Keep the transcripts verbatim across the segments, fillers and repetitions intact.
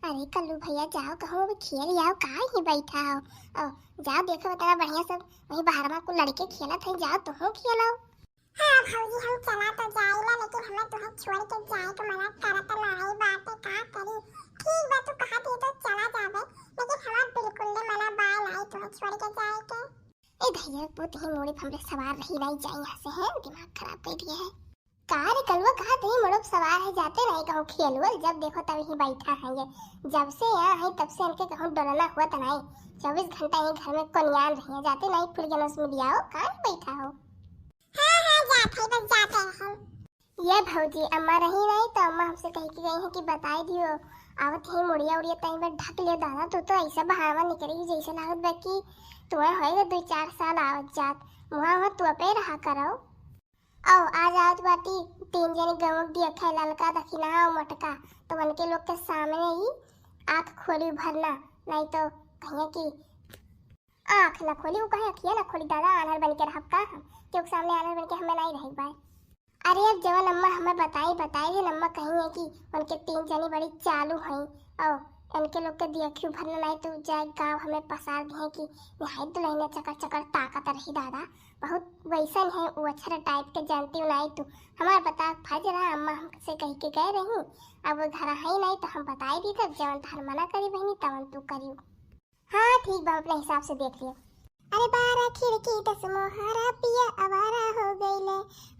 अरे कल्लू भैया, जाओ कहूँ अभी खेल आओ, का ही बैठा हो? ओ, जाओ देखो, इतना बढ़िया सब वही बाहर में कुल लड़के खेलत हैं, जाओ तुहूँ खेलो। हाँ भौजी, हम चला तो जाइला, लेकिन हमें तुहें छोड़ के जाए के मना करत नाई बाटे, का करी? ठीक बा, तू कहत ही तो चला जाबे, लेकिन हमार बिल्कुल ले मना बा नाई तुहें छोड़ के जाए के। ए भैया, वो तो ही मोड़े पे हमरे सवार रही नाई जाए यहाँ से, हैं? दिमाग खराब कर दिए है। का रे कलुआ, कहा तो ही मोड़े पे सवार है, जाते नाई कहूँ खेलवल, जब देखो तब ही बैठा है ये। जब से यहाँ है तब से इनके कहूँ डोलना हुआ तो नाई, चउबीस घंटा यही घर में कोनियान रही है, जाते नाई फुल जनस मिलियाओ, कहाँ बैठा हो? हाँ, हाँ, जात है, बस जाते हैं। ये भौजी, अम्मा रही नाई तो अम्मा हमसे कह के गई है कि बताई दियो, आवत ही मुड़िया उड़िया तई में ढक लियो दादा, तू तो ऐसा बहावा निकली जैसे लागत बा कि तुम्हें होएगा दो चार साल आवत जात, वहाँ वहाँ तू अपे रहा करो। औ आज आवत बाटी तीन जनी गंवक दिया खाए, ललका दखिना और मोटका, तो उनके लोग के सामने ही आँख खोली भरना, नाई तो कहिए कि आँख ना खोली, उ कहे अखिया ना खोली, दादा आन्हर बन के रहब का हम? केहू के सामने आन्हर बन के हमें नाई रहे के बाय। अरे अब जवन अम्मा हमें बताई, बताई है अम्मा कही है कि उनके तीन जनी बड़ी चालू हैं और उनके लोग के दियखियो भरना नाई तो जाए गाँव हमें पसार दिए कि निहाई दुल्हनिया चकर चकर ताकत रही दादा, बहुत वैसन है वो अक्षर टाइप के जानती हूँ नाई तू। हमार बता फर्ज रहा, अम्मा हमसे कह के गए रही, अब वो घर है नाई तो हम बताई दी तब जवन तहर मना करी बहनी तवन तू करियो। हाँ ठीक बा, अपने हिसाब से देख लियो। अरे बारह खिड़की दस मोहरा पिया आवारा हो गईले,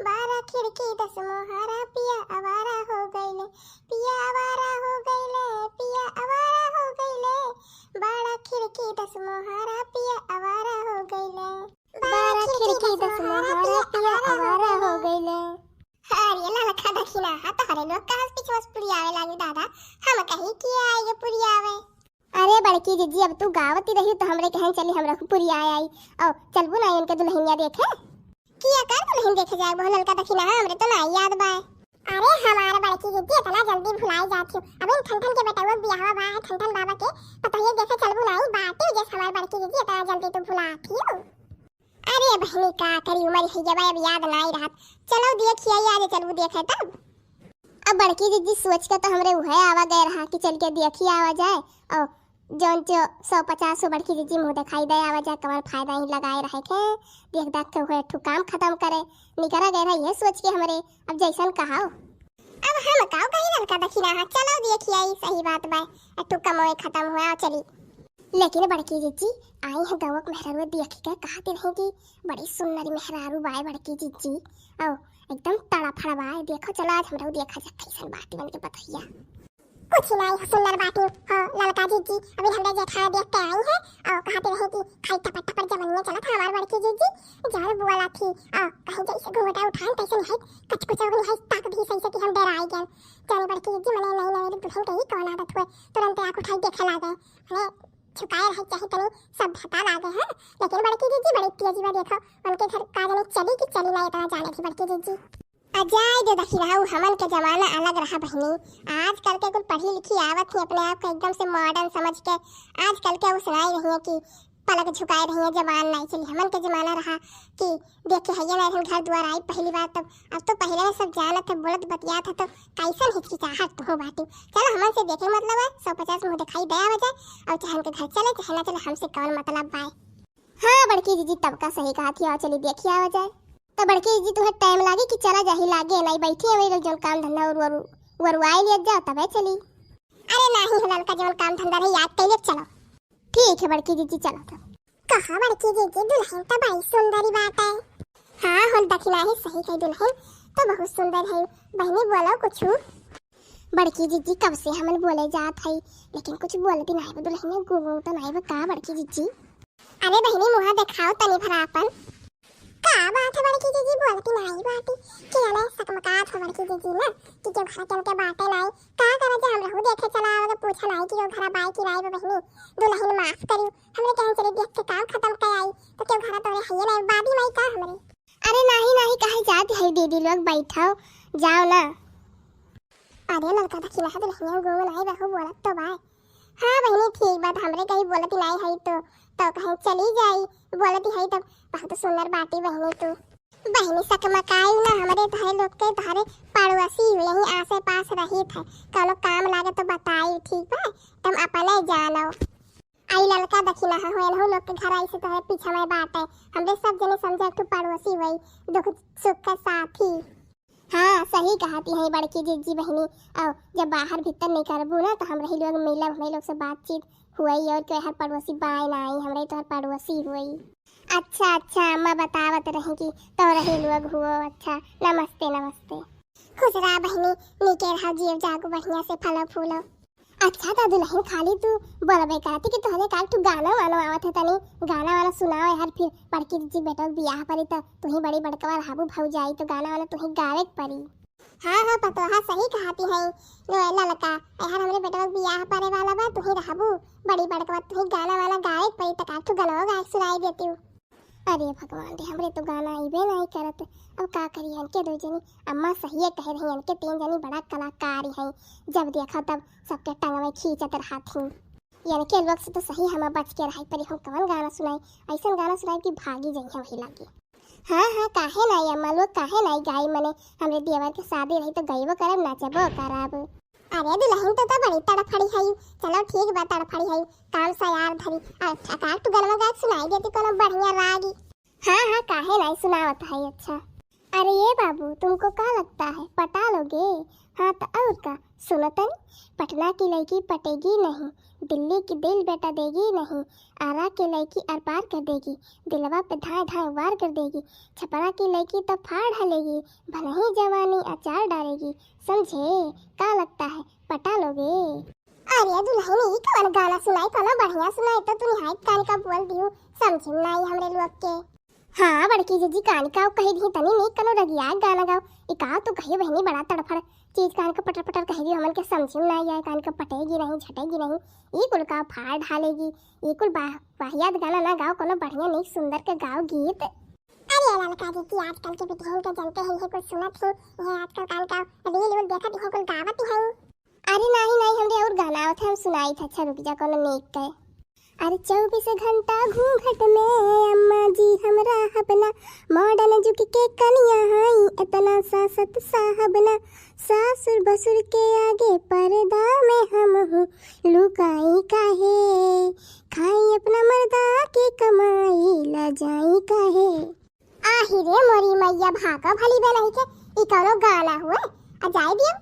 बारह खिड़की दस मोहरा पिया आवारा हो गईले, पिया आवारा हो गईले, पिया आवारा हो गईले, बारह खिड़की दस मोहरा पिया आवारा हो गईले, बारह खिड़की दस मोहरा पिया आवारा हो गईले। अरे ललका दखिना, हाँ तोहरे लोग कहाँ से पिछवा से पुरियावे लागे दादा, हम कहीं किया आए ये पुरियावे। अरे बड़की जिज्जी, अब तू गावत ही रही तो हमरे कहन चली, हमरा को पुरिया आई। ओ, चलबू ना उनके दुल्हनिया देखे? किया कर दुल्हन देखे जाए, वो ललका दखिना हमरे तो ना याद बाय। अरे हमार बड़की जिज्जी, इतना जल्दी भुलाई जात हो। अबे ठन ठन के बेटवा बियाहवा बा है, ठन ठन बाबा के पतोहिया देखे चलबू ना, बाटे जैसे हमार बड़की जिज्जी, इतना जल्दी तू भुलात हो। अरे बहनी का करी, उमर है जब अब याद नाई रहत। चलो देखिए आज चलबू देखे तब। अब बड़की जिज्जी सोच के तो हमरे उहे आवा गए रहा कि चल के देखी आवा जाए। और जौन जो सौ पचास सौ बड़की जिज्जी मुँह दिखाई दे आवा जाए, कवन फायदा ही लगाए रहे के। देख देख के उहे ठू काम खत्म करे निकरा गए रहा, ये सोच के हमरे अब जैसन कहाओ। अब हम काव कही ललका दखिना, हाँ चलो देखी आई, सही बात बा। अब ठू कमोए खत्म हुआ, चली। लेकिन बड़की जिज्जी, आई है गवक मेहररुआ देख के कहती रही कि बड़ी सुंदर मेहरारू बाय बड़की जिज्जी। औ एकदम तड़ा फड़ा बाय। देखो चलो आज हमरो देखा जा कैसन बाटी बन के बतैया। कुछ नाई हो सुंदर बाटी हो ललका जिज्जी, अभी हमरे जेठा देख के आई है और कहती रही कि खाली टपर टपर जवनिया चलत है हमार बड़की जिज्जी, जान बोला थी और कहीं जैसे घूंघटा उठान तैसे नहीं कचकुचो नहीं ताक भी सही से कि हम डराई गए। जाने बड़की जिज्जी मने नई नई दुल्हन के ही कौन आदत हुए, तुरंत आँख उठाई देखे लागे। अरे छुपाए रहे चाहे तनी सभ्यता लागे है, लेकिन बड़की जिज्जी बड़ी तेजी बा। देखो उनके घर का जाने चली कि चली ना, इतना जाने थी बड़की जिज्जी। आ जाए दे दखिनहा, हमन के जमाना अलग रहा बहिनी। आजकल के कुल पढ़ी लिखी आवत ही अपने आप को एकदम से मॉडर्न समझ के, आजकल के उसनाई रही है कि पलक झुकाए रही है, जबान नाई चली। हमन के जमाना रहा कि देख के हइये ना घर दुआर आई पहली बार, तब अब तो पहले सब जानत है, बोलत बतियात है, तो कैसन हिचकिचाहट तुहू बाटी। चलो हमन से देखे मतलब है, सौ पचास मुँह दिखाई दया हो जाए, और चाहे हमके घर चले चाहे ना चले, हमसे कौन मतलब बाय। हाँ बड़की जिज्जी तब का सही कहा थी, आओ चली देखी आवा जाए। तो बड़की जिज्जी तुम्हें टाइम लागे कि चला जाही लागे, नाई बैठी है वही लोग जौन काम धंधा और वरु-, वरुआई लिया जाओ तबे चली। अरे नाही हो ललका जौन काम धंधा रही याद कैले चलो। ठीक है बड़की जिज्जी चलो तो। कहा बड़की जिज्जी दुल्हन तो बड़ी सुंदरी बात है। हाँ हो दखिना ही सही कही दुल्हन तो बहुत सुंदर है। बहनी बोलो कुछ। बड़की जिज्जी कब से हमन बोले जात हई, लेकिन कुछ बोलती नाई बा दुल्हनिया, गूंगू तो नाई बा का बड़की जिज्जी? अरे बहनी मुँह दिखाओ तनी भरा अपन। का बात है बड़की जिज्जी बोलती नाई बाटी? कि जाने सकमकात हो बड़की जिज्जी ना कि केहू घर के उनके बाटे नाई। का करा जे हम रहू देखे चला आवे, पूछा नाई कि केहू घर बाय कि नाई बा बहनी। दुल्हन माफ करियो, हमरे कहन चली देख के काम खत्म कर आई तो केहू घर तोरे हइये नाई, बाबी माई का हमरे। अरे नाही नाही, काहे जात है दीदी लोग, बैठाओ, जाओ ना। अरे ललका दखिनहा दुल्हनिया गो नाई बहू बोलत तो बाय। हाँ बहनी ठीक बात, हमरे कहीं बोलत ही नाई है तो, तो कहीं चली जाई, बोलत ही है तो बहुत सुंदर बाटी बहनी तू। बहनी सकमकाई ना, हमरे तोहरे लोग के तोहरे पड़ोसी हो, यहीं आसे पास रही थे, कौनो काम लागे तो बताई, ठीक बा? हम अपने जानो। आई ललका दखिना है, होए नहु लोग के घर आई से तोहरे पीछे में बाटे। हमरे सब जने समझे एक ठो पड़ोसी होई, दुख सुख के साथी। हाँ, सही कहती है बड़की जिज्जी बहिनी। और जब बाहर भीतर निकलबू ना, तो हमरे ही लोग मिलब, हमरे लोग से बातचीत हुई, और केहर पड़ोसी बाय ना आई, हमरे तोहर पड़ोसी हुई। अच्छा, अच्छा, अम्मा बतावत रही कि तोहरे ही लोग हुओ। अच्छा, नमस्ते, नमस्ते। खुश रहा बहिनी, नीके रहा, जियो जागो बढ़िया से, फलो फूलो। अच्छा त दुलहिन, खाली तू बोलबे करती कि तोहरे का एक ठो गाना वाना आवत है, तनी गाना वाना सुनाओ यार। फिर बड़की जिज्जी बेटवा के बियाह परी त तू ही बड़ी बड़कवा रहबू भौजाई, तो गाना वाना तू ही गावे के परी। हाँ, हाँ, पतोहा सही कहती है। लो, ए ललका, यार हमरे बेटवा के बियाह परे वाला बा, तू ही रहबू बड़ी बड़कवा, तू ही गाना वाना गावे के परी, त का एक ठो गनवा गा के सुनाई देती हूँ। अरे भगवान रे, हमरे तो गाना अइबे नाहीं करत। अब का करी, इनके दो जनी अम्मा सहिए कहे रही, इनके तीन जनी बड़ा कलाकार हैं, जब देखा तब सबके टंगवे खींचत रहत ही। इनके लोग से तो सही हम बच के रहे परी, हम कवन गाना सुनाई, ऐसन गाना सुनाई कि भागी जइहें वही लागे। हाँ, हाँ, काहे नाहीं अम्मा लोग, काहे नाहीं गाई, मने हमरे देवर के शादी रही तो गइबो करब, नचबो करब। अरे दुलहिन, तो, तो बड़ी तड़फड़ी है। चलो ठीक बा, तड़फड़ी है, काम सयार धरी। आ, का एक ठो गनवा गा के सुनाई देती, कोनो बढ़िया रागी। हाँ, हाँ, काहे नाहीं, सुनावत है। अच्छा, अरे ये बाबू, तुमको क्या लगता है, पटा लोगे? हाँ तो और का, सुनो तनी, पटना की लड़की पटेगी नहीं, दिल्ली की दिल बेटा देगी नहीं, आरा की लड़की आर पार कर देगी, दिलवा पे धाए धाए वार कर देगी, छपरा की लड़की तो फाड़ डालेगी, भले ही जवानी अचार डालेगी, समझे? का लगता है, पटा लोगे? अरे दुलहिन, ई कवन गाना सुनाई, कोनो बढ़िया सुनाई तो, तू निहायत कान का बोल दिहू, समझी में नाई हमरे लोग के। हाँ बड़की जिज्जी, कान का कही दी तनी नीक कोनो रगिया गाना गाओ। ई का तू कही बहिनी, बड़ा तड़फड़ चीज कान का पटर पटर कही दी, हमन के समझी में नाई आए, कान का पटेगी नहीं, झटेगी नहीं, ई कुल का फाड़ डालेगी, ई कुल बा-, वाहियात गाना ना गाओ, कोनो बढ़िया नीक सुंदर के गाओ गीत। अरे ललका जिज्जी, आजकल के बिटिहन के जनते हैं, ये कुल सुनत ही, ये आजकल कान का reel वील देखत हैं, कुल गावत हैं। अरे नाहीं, नाहीं, हमरे और गाना आवत है, हम सुनाई था। अच्छा रुक जा, कोनो नीक के। अरे चउबीस घंटा घूंघट में अम्मा जी हम रहब ना, modern जुग के कनिया हई, इतना सासत साहब ना, सासुर बसुर के आगे पर्दा में हम हूँ लुकाई काहे, खाई अपना मर्दा के कमाई, लजाई काहे। आही रे मोरी मैया, भागो भली बे नहीं के, ई कौनो गाना हुए? आ जाए दियो।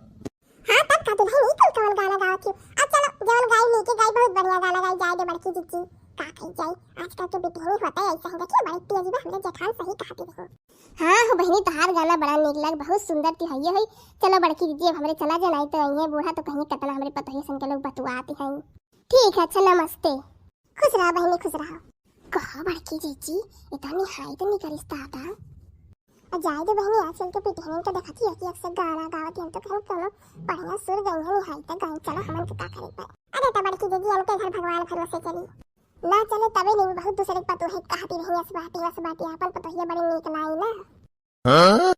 हाँ, तब का दुलहिन, ई कौन कौन गाना गावत हो? आ चलो, जवन गाई नीके गाई, बहुत बढ़िया गाना गाई, जाए दे बड़की जिज्जी। का कही जाई, आजकल के बिटिहनी होते ऐसे हैं, देखिए बड़ी तेजी में हमरे जेठान सही कहती रही। हाँ हो बहिनी, तोहार गाना बड़ा नीक लग, बहुत सुंदर तिहइये होई। चलो बड़की जिज्जी, अब हमरे चला जाए, नहीं तो अइहे बूढ़ा तो कहीं कितना हमरे पतोहिया सन के लोग बतुआत हैं। ठीक है, अच्छा नमस्ते। खुश रहा बहिनी, खुश रहा। कहा बड़की जिज्जी, इतना निहायत नहीं करिस दादा। आ जाए दे बहिनी, आजकल के बिटिहन के देखत ही कि अक्सर गाना गावत ही, हम तो कहन कोनो बढ़िया सुर गई है, निहायत गाई, चलो हमन के का करे पर। अरे तो बड़की जिज्जी, इनके घर भगवान भरोसे चली। ना चले तबे नहीं, बहुत दूसरे के पतोहे कहती रही, अस बाटी, अस बाटी, अपन पतोहिया बड़ी नीक लाई ना। हाँ?